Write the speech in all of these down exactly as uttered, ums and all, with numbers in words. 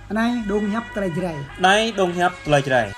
Anai dong hiăp tơlơi Jrai. Anai dong hiăp tơlơi Jrai.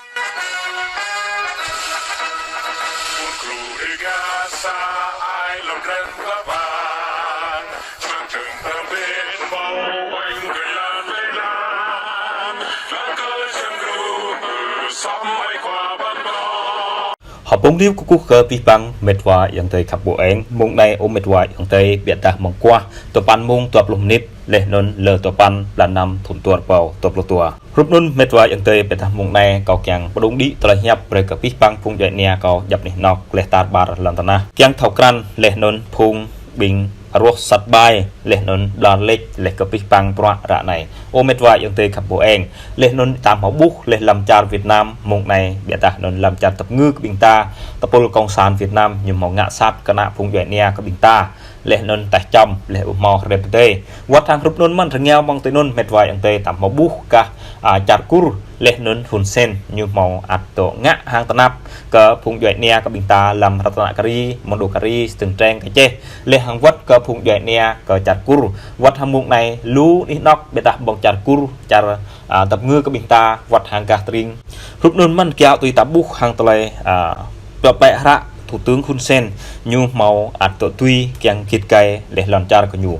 Hơpung riu kơkuh kơ abih bang mĕt wa ayŏng adơi khăp ƀu eng, mông anai ơ mĕt wa ayŏng adơi, biă dah mông kuah, tơpăn mông dua pluh mơnit, laih anŭn lơ tơpăn blan năm thŭn dua rơbâo dua pluh dua. Hrup anŭn mĕt wa ayŏng adơi, biă dah mông anai kâo kiăng pơdŏng đĭ tơlơi hiăp brơi kơ abih bang phung djuai ania kâo djăp anih anŏk laih tar ƀar lŏn tơnah. Kiăng thâo krăn laih anŭn phung ƀing rŏh sat ƀai, laih anŭn ƀlŏr lĕč, laih kơ abih bang bruă ră anai. Ơ mĕt wa ayŏng adơi khăp ƀu eng. Laih anŭn tam hơbuh, laih lăm čar Việt Nam, mông anai, biă dah anŭn lăm čar tơpơngư kơ ƀing ta, tơpul Kông San Việt Nam, ñu hmâo ngă sat kơ ană phung djuai ania kơ ƀing ta. Laih anŭn tah čăm, laih ƀu hmâo rơdêp pơdai. Wơ̆t hăng hrup anŭn mơ̆n rơngiao mơ̆ng tui anŭn mĕt wa ayŏng adơi tam hơbuh kah, a, čar Kur, laih anŭn Hun Sen, ñu hmâo ăt dŏ ngă hăng tơnap kơ phung djuai ania kơ ƀing ta lăm Ratanakiri, Mondulkiri, Stung Treng, Kơčeh. Laih hăng wơ̆t kơ phung djuai ania kơ čar Kur. Wơ̆t hăng mông anai lu anih anŏk biă dah ƀơ̆ng čar Kur, čar, a, tơpơngư kơ ƀing ta, wơ̆t hăng gah tơring. Hrup anŭn mơ̆n kiaŏ tui ta ƀuh hăng tơlơi, a, tơlơi plĕ hră Thủ tướng Hun Sen, ñu hmâo ăt dŏ tui kiăng git gai laih lŏn čar kơ ñu.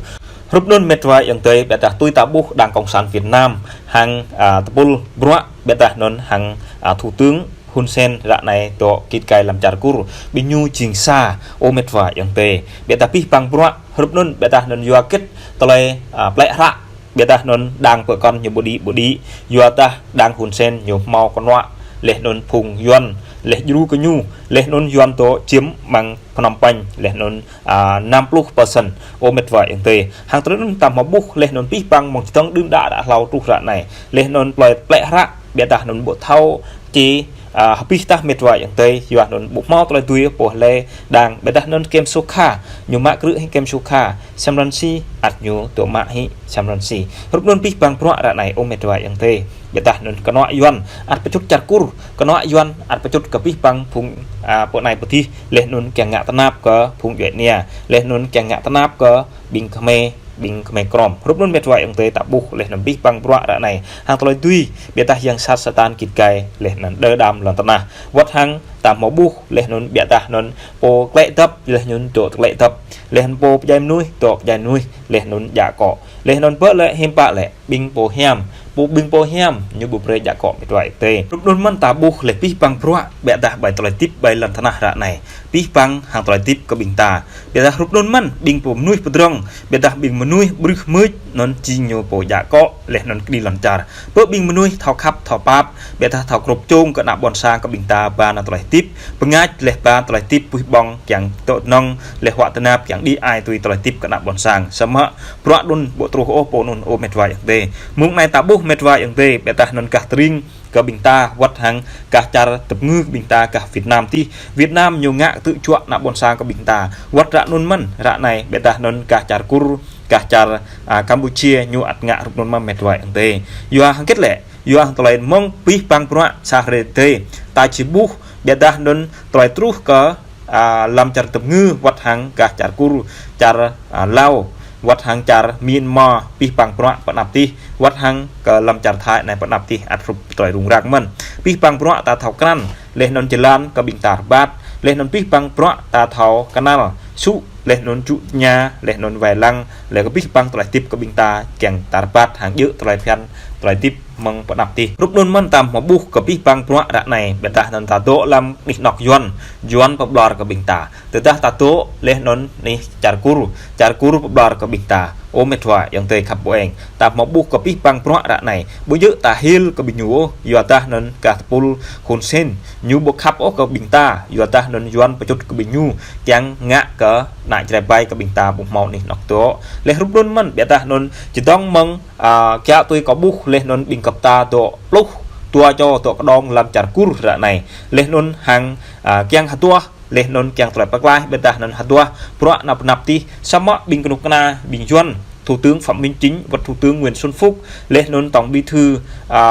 Hrup anŭn mĕt wa ayŏng adơi, biă dah tui ta ƀuh Đảng Cộng sản Việt Nam hăng, a, tơpul bruă, biă dah anŭn hăng, a, Thủ tướng Hun Sen ră anai dŏ git gai lăm čar Kur, ƀing ñu jing sa, ơ mĕt wa ayŏng adơi. Biă dah abih bang bruă, hrup anŭn, biă dah anŭn yua git tơlơi, a, plĕ hră, biă dah anŭn đang pơkŏn ñu ƀu đĭ, ƀu đĭ, yua dah đang Hun Sen ñu hmâo kơnuă, laih anŭn phung Yuan, laih djru kơ ñu, laih anŭn Yuan dŏ chiếm mơ̆ng Phnom Penh, laih anŭn, a, năm pluh persen, ơ mĕt wa ayŏng adơi. Hăng tơlơi anŭn tam hơbuh, laih anŭn abih bang mơ̆ng čơdơ̆ng đưm đă đă hlâo truh ră anai. Laih anŭn plơi plĕ hră, biă dah anŭn ƀu thâo, či, a, hơbĭt tah mĕt wa ayŏng adơi, yua anŭn ƀu hmâo tơlơi tui pô lĕ đang, biă dah anŭn Kem Sokha, ñu mă krư̆ hăng Kem Sokha, Sam Rainsy, ăt ñu dŏ mă hĭ Sam Rainsy. Hrup anŭn abih bang bruă ră anai ơ mĕt wa ayŏng adơi. Biă dah anŭn kơnuă Yuan, ăt pơčut čar Kur, kơnuă Yuan, ăt pơčut kơ abih bang phung, a, pô anai pô adih, laih anŭn kiăng ngă tơnap kơ phung djuai ania, laih anŭn kiăng ngă tơnap kơ ƀing Khmer, ƀing Khmer Krom. Hrup anŭn mĕt wa ayŏng adơi ta ƀuh laih anŭn abih bang bruă ră anai. Hăng tơlơi tui, biă dah yang sat Satan git gai, laih anŭn đơ đam lŏn tơnah. Wơ̆t hăng tam hơbuh, laih anŭn biă dah anŭn pô klĕ dăp, laih anŭn dŏ klĕ dăp. Laih anŭn pô pơdjai mơnuih, dŏ pơdjai mơnuih, laih anŭn djă akŏ. Laih anŭn pơ lĕ hiư̆m pă lĕ, ƀing pô hiam. Pô ƀing pô hiam, ñu ƀu brơi djă akŏ mĕt wa ayŏng adơi. Hrup anŭn mơ̆n ta ƀuh laih abih bang bruă, biă dah ƀai tơlơi hơdip ƀai lŏn tơnah ră anai. Abih bang hăng tơlơi hơdip kơ ƀing ta. Biă dah hrup anŭn mơ̆n, ƀing pô mơnuih pơdrŏng, biă dah ƀing mơnuih brưh mưč, anŭn jing ñu pô djă akŏ, laih anŭn kơđi lŏn čar. Pơ ƀing mơnuih thâo khăp, thâo pap, biă dah thâo krŏp čong kơ ană ƀôn sang kơ ƀing ta ba ană tơlơi hơdip, pơngač laih ba tơlơi hơdip puih ƀơ̆ng kiăng dŏ tơnŏng, laih huă tơnap kiăng đĭ ai tui tơlơi hơdip kơ ană ƀôn sang. Samơ̆ bruă anŭn ƀu truh ôh pô anŭn ơ mĕt wa ayŏng adơi. Mông anai ta ƀuh mĕt wa ayŏng adơi, biă dah anŭn gah tơring kơ ƀing ta, wơ̆t hăng gah čar tơpơngư kơ ƀing ta, gah Việt Nam adih. Việt Nam ñu ngă tơčuă ană ƀôn sang kơ ƀing ta. Wơ̆t ră anŭn mơ̆n, ră anai, biă dah anŭn gah čar Kur, gah čar, a, Campuchia, ñu ăt ngă hrup anŭn mơ̆n mĕt wa ayŏng adơi. Yua hăng git lĕ, yua hăng tơlơi mơ̆ng abih bang bruă sa hrơi tơi. Ta či ƀuh, biă dah anŭn tơlơi truh kơ, a, lăm čar tơpơngư wơ̆t hăng gah čar Kur, čar, a, Lao, wơ̆t hăng čar Myanmar, abih bang bruă pơ anăp adih, wơ̆t hăng kơ lăm čar Thái anai pơ anăp adih ăt hrup tơlơi rŭng răng mơ̆n. Abih bang bruă ta thâo krăn, laih anŭn jơlan kơ ƀing ta rơbat, laih anŭn abih bang bruă ta thâo krăn, sŭ, laih anŭn čŭ tơña, laih anŭn wai lăng, laih kơ abih bang tơlơi hơdip kơ ƀing ta kiăng ta rơbat hăng djơ̆ tơlơi phiăn, tơlơi hơdip mơ̆ng pơ anăp adih. Hrup anŭn mơ̆n tam hơbuh kơ abih bang bruă ră anai, biă dah anŭn ta dŏ lăm anih anŏk Yuan, Yuan pơƀlŏr kơ ƀing ta. Tơdah ta dŏ laih anŭn anih čar Kur, čar Kur pơƀlŏr kơ ƀing ta. Ơ mĕt wa ayŏng adơi khăp ƀu eng. Tam hơbuh kơ abih bang bruă ră anai. Ƀu djơ̆ ta hil kơ ƀing ñu ôh, yua dah anŭn gah tơpul Hun Sen. Ñu ƀu khăp ôh kơ ƀing ta, yua dah anŭn Yuan pơčut kơ ƀing ñu. Kiăng ngă kơ ană Jrai ƀai kơ ƀing ta ƀu hmâo anih anŏk dŏ. Laih hrup anŭn mơ̆n, biă dah anŭn čơdơ̆ng mơ̆ng, a, kiaŏ tui kâo ƀuh laih anŭn ƀing gơp ta dŏ pluh dua čô dŏ kơđông lăm čar Kur ră anai. Laih anŭn hăng, a, kiăng hơduah, laih anŭn kiăng tơlơi pơklaih, biă dah anŭn hơduah bruă anăp anăp adih, samơ̆ ƀing kơnuk kơna ƀing Yuan, Thủ tướng Phạm Minh Chính, wơ̆t Thủ tướng Nguyễn Xuân Phúc, laih anŭn Tổng Bí thư, a,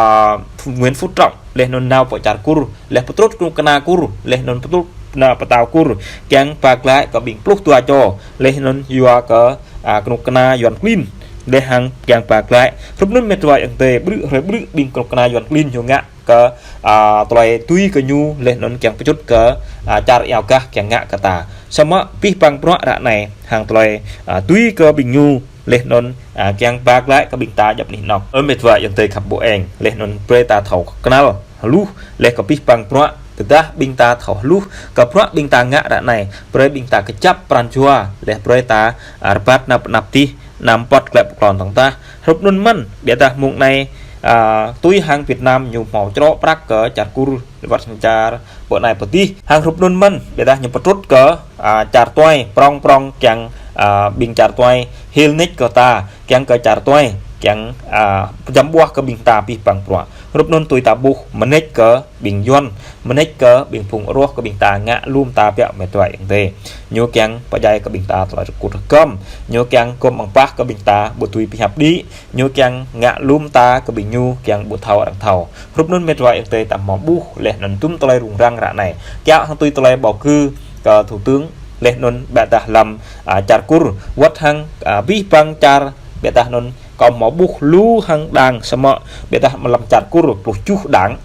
Nguyễn Phú Trọng, laih anŭn nao pơ čar Kur, laih pơtrut kơnuk kơna Kur, laih anŭn pơtrut ană pơtao Kur, kiăng pơklaih kơ ƀing pluh dua čô, laih anŭn yua kơ, a, kơnuk kơna Yuan klin, Laih hăng kiăng ba glaĭ. Hrup anŭn met wa ayŏng adơi, ƀrư̆ hrơi ƀrư̆ ƀing kơnuk kơna Yuan klin ñu ngă kơ, a, tơlơi tui kơ ñu, laih anŭn kiăng pơčut kơ, a, čar iâu gah kiăng ngă kơ ta. Samơ̆ abih bang bruă ră anai, hăng tơlơi, a, tui kơ ƀing ñu, laih anŭn, a, kiăng ba glaĭ kơ ƀing ta djŏp anih anŏ. Ơ met wa ayŏng adơi khăp ƀu eng, laih anŭn brơi ta thâo kơnăl hluh, laih kơ abih bang bruă, tơdah ƀing ta thâo hluh kơ bruă ƀing ta ngă ră anai, brơi ƀing ta kơjăp pran jua, laih brơi ta, a, rơbat nao pơ anăp adih, anăm pơ̆t glaĭ pơklŏn tơ̆ng tah. Hrup anŭn mơ̆n, ƀiădah mơ̆ng anai, a, tui hăng Việt Nam ñu hmâo črŏk prăk kơ čar Kur, wơ̆t hăng čar pơ anai pơ adih. Hăng hrup anŭn mơ̆n, ƀiădah ñu pơtrŭt kơ, a, čar tuai, prŏng prŏng kiăng, a, ƀing čar tuai hil nik kơ ta, kiăng kơ čar tuai, kiăng, a, pơjăm ƀuah kơ ƀing ta abih bang bruă. Hrup anŭn tui ta ƀuh mơneč kơ ƀing Yuan, mơneč kơ ƀing phung rŏh kơ ƀing ta ngă lŏm ta biă met wa ayŏng adơi. Ñu kiăng pơdjai kơ ƀing ta tơlơi rơkŭt rơkăm. Ñu kiăng gŏm amăng bah kơ ƀing ta ƀu tui pơhiăp đĭ. Ñu kiăng ngă lŏm ta kơ ƀing ñu kiăng ƀu thâo arăng thâo. Hrup anŭn met wa ayŏng adơi ta hmâo ƀuh laih anŭn tŭm tơlơi rŭng răng ră anai. Kiăo hăng tui tơlơi bầu cử kơ thủ tướng laih anŭn ƀiădah lăm, a, čar Kur. Wơ̆t hăng, a, abih bang čar ƀiădah anŭn kâo hmâo ƀuh lu hăng đảng samơ̆ ƀiădah lăm čar Kur pluh tơjuh đảng.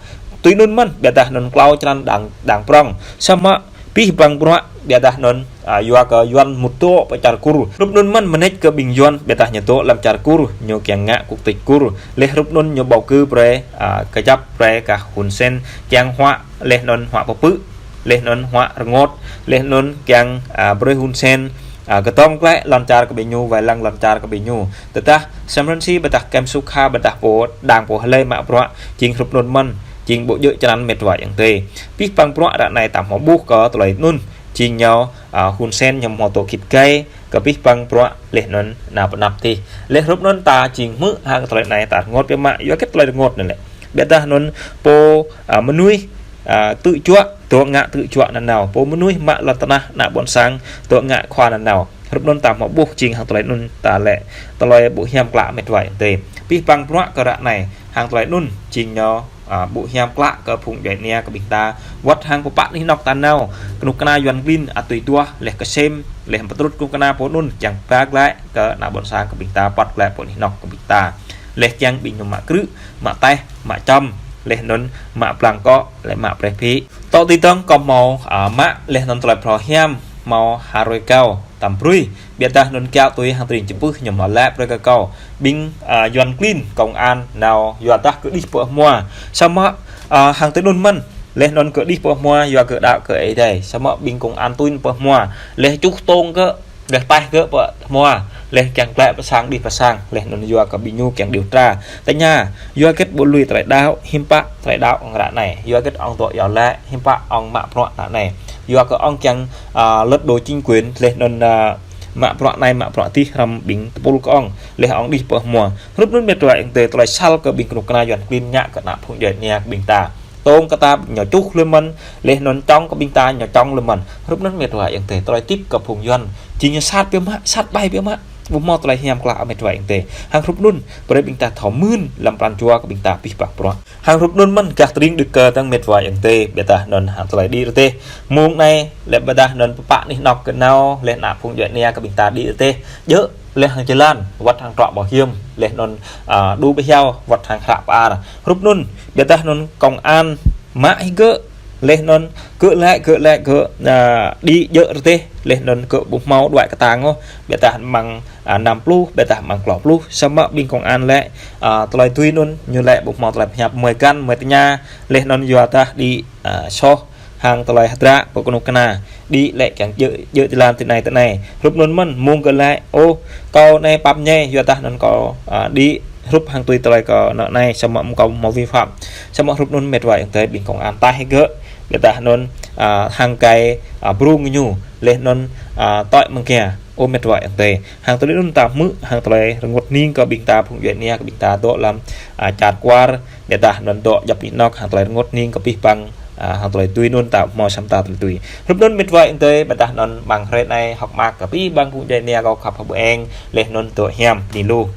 Tui anŭn mơ̆n ƀiădah anŭn klâo črăn đảng, đảng prŏng. Samơ̆ abih bang bruă ƀiădah anŭn, a, yua kơ Yuan mŭt dŏ pơ čar Kur. Hrup anŭn mơ̆n mơneč kơ ƀing Yuan ƀiădah ñu dŏ lăm čar Kur, ñu kiăng ngă quốc tịch Kur. Laih hrup anŭn ñu bầu cử brơi, a, kơjăp brơi kơ Hun Sen kiăng huă laih anŭn huă pơpư̆. Laih anŭn huă rơngot, laih anŭn kiăng, a, brơi Hun Sen, a, kơtong glaĭ lŏn čar kơ ƀing ñu, wai lăng lŏn čar kơ ƀing ñu. Tơdah Sam Rainsy ƀiădah Kem Sokha ƀiădah pô đảng pô hlơi mă bruă, jing hrup anŭn mơ̆n, jing ƀu djơ̆ črăn met wa ayŏng adơi. Abih bang bruă ră anai ta hmâo ƀuh kơ tơlơi anŭn, jing ñu, a, Hun Sen ñu hmâo dŏ git gai kơ abih bang bruă laih anŭn nao pơ anăp adih. Laih hrup anŭn ta jing hmư̆ hăng tơlơi anai ta rơngot biă mă, yua hơget tơlơi rơngot anŭn lĕ. Ƀiădah anŭn pô, a, mơnuih, a, tŭ juă, dŏ ngă tŭ juă nanao. Pô mơnuih mă lŏn tơnah ană ƀôn sang, dŏ ngă khua nanao. Hrup anŭn ta hmâo ƀuh jing hăng tơlơi anŭn ta lĕ tơlơi ƀu hiam klă met wa ayŏng adơi. Abih bang bruă kơ ră anai, hăng tơlơi anŭn jing ñu, a, ƀu hiam klă kơ phung djuai ania kơ ƀing ta. Wơ̆t hăng pơpă anih anŏ ta nao. Kơnuk kơna Yuan klin ăt tui duah, laih kơsem, laih pơtrŭt kơnuk kơna pô anŭn kiăng ba glaĭ kơ ană ƀôn sang kơ ƀing ta, pơ̆t glaĭ pơ anih anŏ kơ ƀing ta. Laih kiăng ƀing ñu mă krư̆, mă teh, mă čăm, laih anŭn mă blang kŏ, laih mă preh phĭ. Tŏ tui tơ̆ng kâo hmâo, a, mă, laih anŭn tơlơi phrâo hiam, hmâo ha rơi kâo, tăm brui. Ƀiădah anŭn kiăo tui hăng tơring čơpưh ñu hmâo laĭ brơi kơ kâo. Ƀing, a, Yuan klin, công an, nao, yua dah kơ đih pơ hmua. Samơ̆, a, hăng tui anŭn mơ̆n, laih anŭn kơ đih pơ hmua, yua kơ đaŏ kơ Ơi Adai. Samơ̆ ƀing công an tui pơ hmua, laih čuh tông kơ, laih taih kơ pơ hmua, laih kiăng glaĭ pơ sang đih pơ sang, laih anŭn yua kơ ƀing ñu kiăng điều tra. Tơña, yua hơget ƀu lui tơlơi đaŏ, hiư̆m pă tơlơi đaŏ ŏng ră anai. Yua hơget ŏng dŏ iâu laĭ, hiư̆m pă ŏng mă bruă ră anai. Yua kơ ŏng kiăng, a, lật đổ chính quyền, laih anŭn, a, mă bruă anai, mă bruă adih hrŏm ƀing tơpul kơ ŏng, laih ŏng đih pơ hmua. Hrup anŭn met wa ayŏng adơi tơlơi săl kơ ƀing kơnuk kơna Yuan klin ngă kơ ană phung djuai ania kơ ƀing ta. Tông kơ ta ñu čuh lơi mơ̆n, laih anŭn čŏng kơ ƀing ta ñu čŏng lơi mơ̆n. Hrup anŭn met wa ayŏng adơi, tơlơi tip kơ phung Yuan. Jing ñu sat biă mă, sat ƀai biă mă. Ƀu hmâo tơlơi hiam klă met wa ayŏng adơi. Hăng hrup anŭn, brơi ƀing ta thâo mưn lăm pran jua kơ ƀing ta abih bang bruă. Hăng hrup anŭn mơ̆n gah tơring đưk kơ tơ̆ng met wa ayŏng adơi, ƀiădah anŭn hăng tơlơi đĭ rơdêh. Mơ̆ng anai, laih ƀiădah anŭn pơpă anih anŏ kơ nao, laih ană phung djuai ania kơ ƀing ta đĭ rơdêh. Djơ̆ laih hăng jơlan, wơ̆t hăng trŏ bảo hiểm, laih anŭn, a, đu ƀiă hiao, wơ̆t hăng hră pơar. Hrup anŭn, ƀiădah anŭn công an mă hĭ gơ̆, laih anŭn gơ̆ laĭ, gơ̆ laĭ, gơ̆, a, đĭ djơ̆ rơdêh, laih anŭn gơ̆ ƀu hmâo đuaĭ kơtang ôh, ƀiădah amăng, a, năm pluh, ƀiădah amăng klâo pluh, samơ̆ ƀing công an laĭ, a, tơlơi tui anŭn, ñu laĭ ƀu hmâo tơlơi pơhiăp mơi găn, mơi tơña, laih anŭn yua dah đĭ, a, soh, hăng tơlơi hơdră pơ kơnuk kơna. Đĭ lĕ kiăng djơ̆, djơ̆ jơlan tui anai tui anai. Hrup anŭn mơ̆n, mơ̆ng gơ̆ laĭ, ôh, kâo anai pap ñai, yua dah anŭn kâo, a, đĭ hrup hăng tui tơlơi kâo anŏ anai, samơ̆ mơ̆ng kâo hmâo vi phạm. Samơ̆ hrup anŭn met wa ayŏng adơi ƀing công an taih gơ̆. Yua dah anŭn, a, hăng kai, a, brung ñu, laih anŭn, a, tŏ mơ̆ng kia, ơ met wa ayŏng adơi. Hăng tơlơi anŭn ta hmư̆, hăng tơlơi rơngot hning kơ ƀing ta phung djuai ania kơ ƀing ta dŏ lăm, a, čar kuar, ƀiădah anŭn dŏ djŏp anih anŏ hăng tơlơi rơngot hning kơ abih bang, a, hăng tơlơi tui anŭn ta hmâo săm ta tơlơi tui. Hrup anŭn met wa ayŏng adơi, ƀiădah anŭn amăng hrơi anai hơ̆k mơak kơ abih bang phung djuai ania kâo khăp hơbơ eng, laih anŭn dŏ hiam bơni lu.